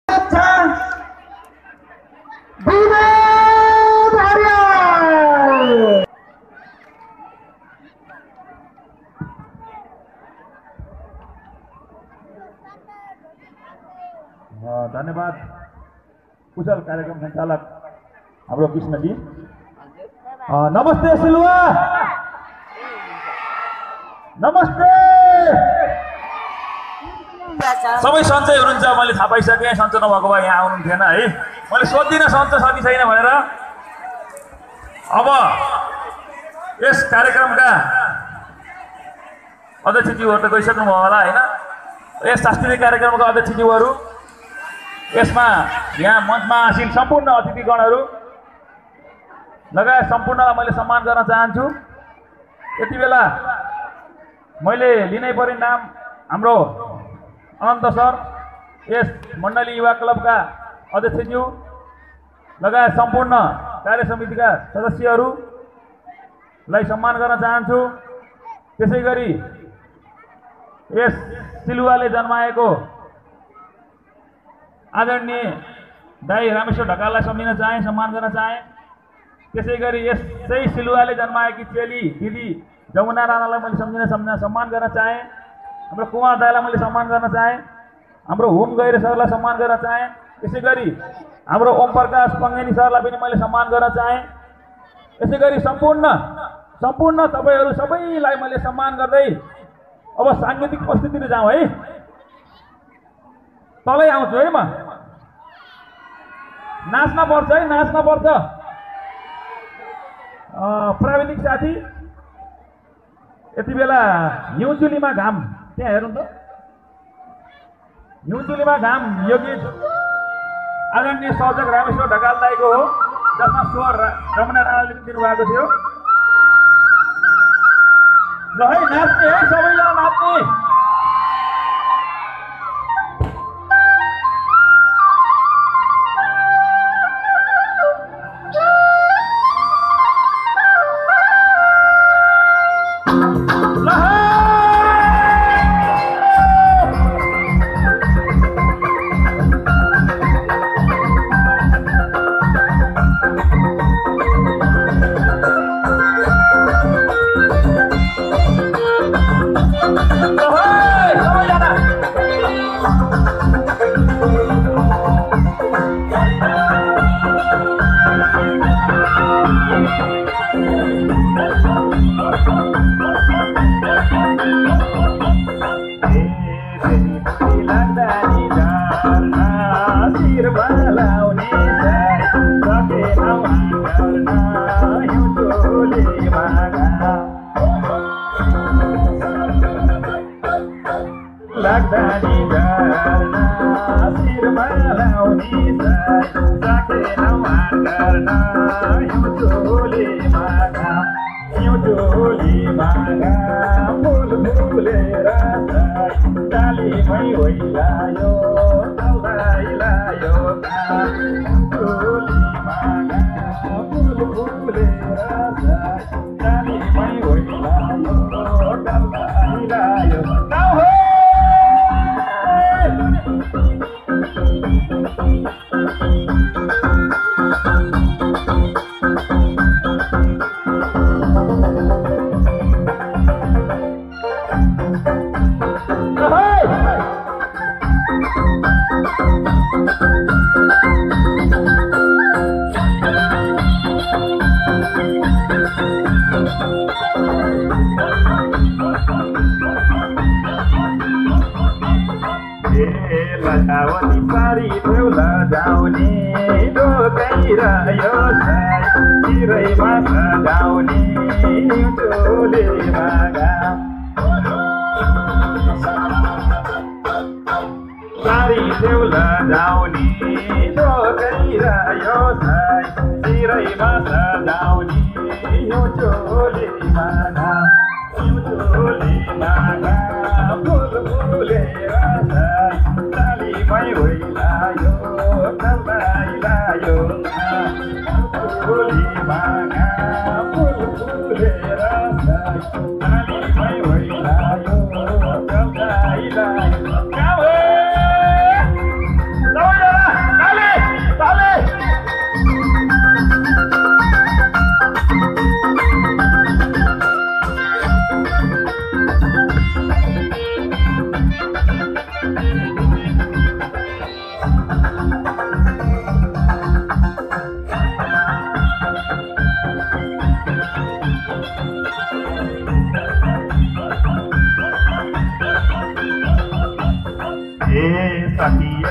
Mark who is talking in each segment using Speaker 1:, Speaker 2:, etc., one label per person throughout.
Speaker 1: धन्यवाद कुशल कार्यक्रम संचालक हाम्रो कृष्णजी। नमस्ते सिलुवा, नमस्ते। सबै सन्चै हुनुहुन्छ, मैले थाहा पाइसकेँ। सन्चो नभएको भए यहाँ आउनु थिएन है। मैले सोध्दिनँ सन्चो छ कि छैन भनेर। अब यस कार्यक्रमका अध्यक्षज्यूहरू त गइसक्नुभयो होला होइन। यस सांस्कृतिक कार्यक्रमका अध्यक्षज्यूहरू, यसमा यहाँ मञ्चमा आसीन सम्पूर्ण अतिथिगणहरू लगायत सम्पूर्णलाई मैले सम्मान गर्न चाहन्छु। यति बेला मैले लिनै पर्ने नाम हाम्रो अनन्त सर, यस मण्डली युवा क्लबका अध्यक्षज्यू लगायत सम्पूर्ण कार्य समितिका सदस्यहरूलाई सम्मान गर्न चाहन्छु। त्यसै गरी यस सिलुवाले जन्माएको आदरणीय दाई रामेश्वर ढकाललाई सम्झिन चाहे, सम्मान गर्न चाहे। त्यसै गरी यसै सिलुवाले जन्माएकी चेली दिदी जमुना राणालाई मैले सम्मान गर्न चाहे। हाम्रो कुमार दाईलाई मैले सम्मान गर्न चाहे। हाम्रो होम गैरे सरलाई सम्मान गर्न चाहे। त्यसै गरी हाम्रो ओम प्रकाश पङ्गेनी सरलाई पनि मैले सम्मान गर्न चाहे। त्यसै गरी सम्पूर्ण तपाईँहरू सबैलाई मैले सम्मान गर्दै अब साङ्गीतिक प्रस्तुतिमा जाउँ है। तलै आउँछु है म। नाच्न पर्छ है, नाच्न पर्छ। प्राविधिक साथी, यति बेला हिउँचुलीमा घाम, त्यहाँ हेर्नु त, हिउँचुलीमा घाम यो गीत आदरणीय सर्जक रामेश्वर ढकाल दाईको हो, जसमा स्वर रमना राणाले दिनुभएको थियो। ल है, नाच्ने है, सबैजना नाच्ने।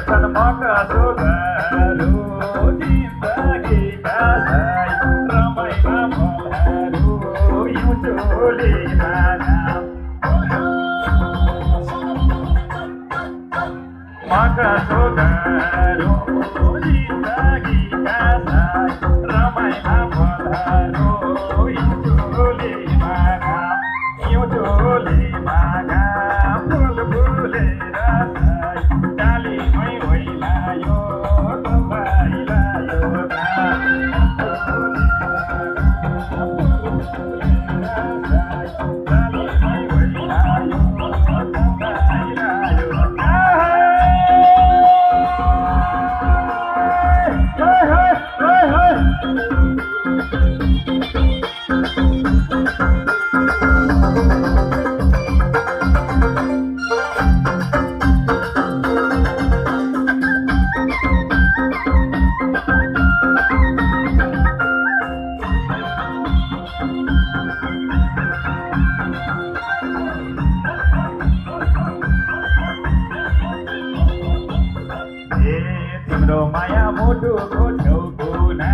Speaker 1: छन् मका सोधारो जिन्दगीका साई रमाइला फलहरू हिउँचोलीमा नाम मका सोधारो जिन्दगीका साई रमाइला फलहरू हिउँचोलीमा नाम हिउँचोलीमा नाम फुल फुलेर साई डालीमै ओइलायो तपाईँलायो तिम्रो माया मुटुको छेउकुना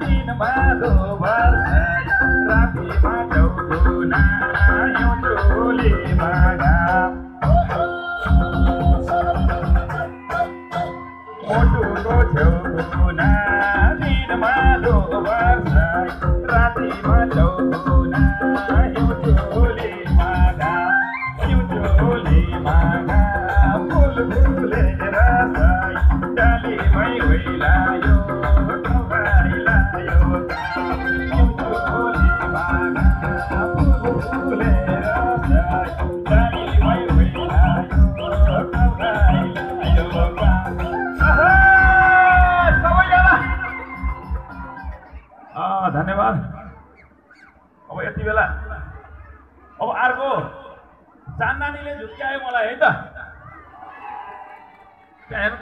Speaker 1: दिनमा दोबर्छै रातिमा छेउकुना हिउँचोलीमा घाम मुटुको छेउकुना दिनमा दोबर्छै रातिमा छेउकुना हिउँचोलीमा घाम हिउँचोलीमा घाम फुल फुलेर साई डालीमै ओइलायो तपाईँलायो हिउँचोलीमा घाम फुल फुलेर साई डालीमै ओइलायो तपाईँलायो सबैजना धन्यवाद। अब यति बेला अब अर्को चान्नानीले झुक्क्यायो मलाई है त त्यहाँ हेर्नु त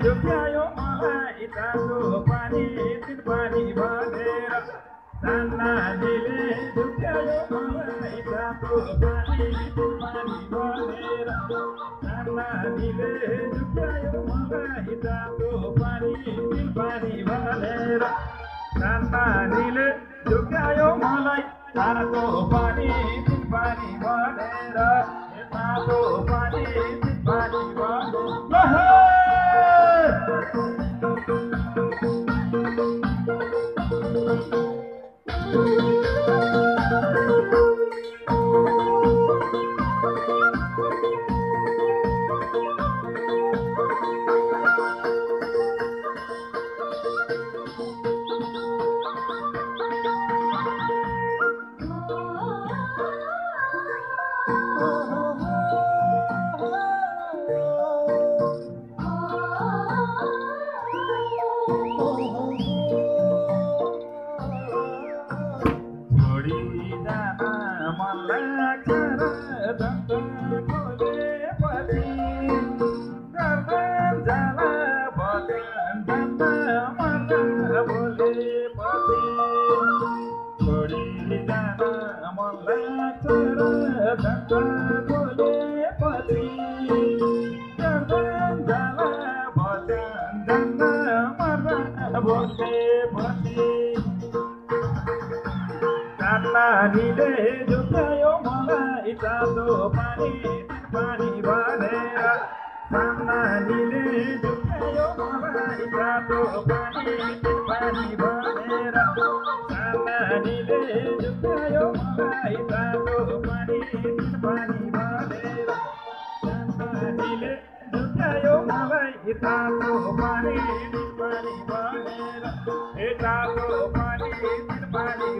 Speaker 1: झुक्यायो मलाई तातो पानी तिन पानी भनेर चान्नानीले झुक्यायो मलाई तातो पानी तिन पानी भनेर चान्नानीले झुक्यायो मलाई तातो पानी तिन पानी भनेर चान्नानीले झुक्यायो मलाई तातो पानी तिन पानी भनेर तातो पानी तिन पानी भनेर सान्नानीले झुक्यायो मलाई तातो पानी भनेर सान्नानीले झुक्यायो मलाई तातो पानी भनेर सान्नानीले झुक्यायो मलाई तातो पानी भनेर सान्नानीले झुक्यायो मलाई तातो पानी भनेर ए तातो पानी भनेर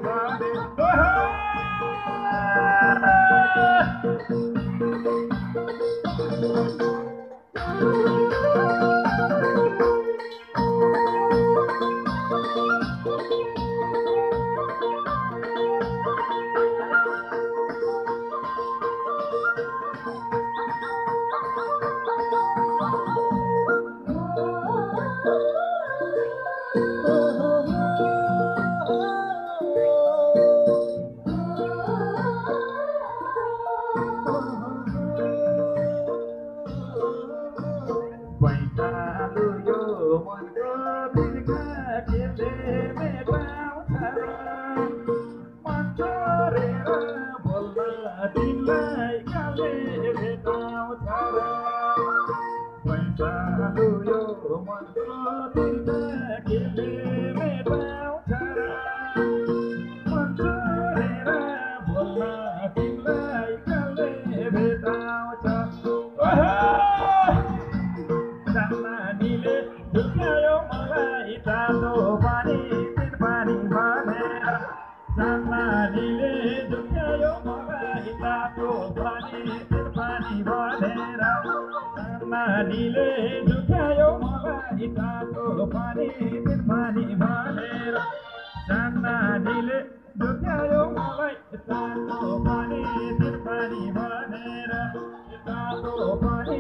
Speaker 1: पैतालु यो मनको बिर्खा केले मेटाउँछ र मन छोडेर बोल्न तिमीलाई काले भेटाउँछ र पैतालु यो मनको बिर्खा केले मेटाउँछ र मन छोडेर बोल्न तिमीलाई काले भेटाउँछ सान्नानीले झुक्यायो मलाई तातो पानी भनेर सान्नानीले झुक्यायो मलाई तातो पानी भनेर सान्नानीले झुक्यायो मलाई तातो पानी भनेर सान्नानीले झुक्यायो मलाई तातो पानी भनेर तातो पानी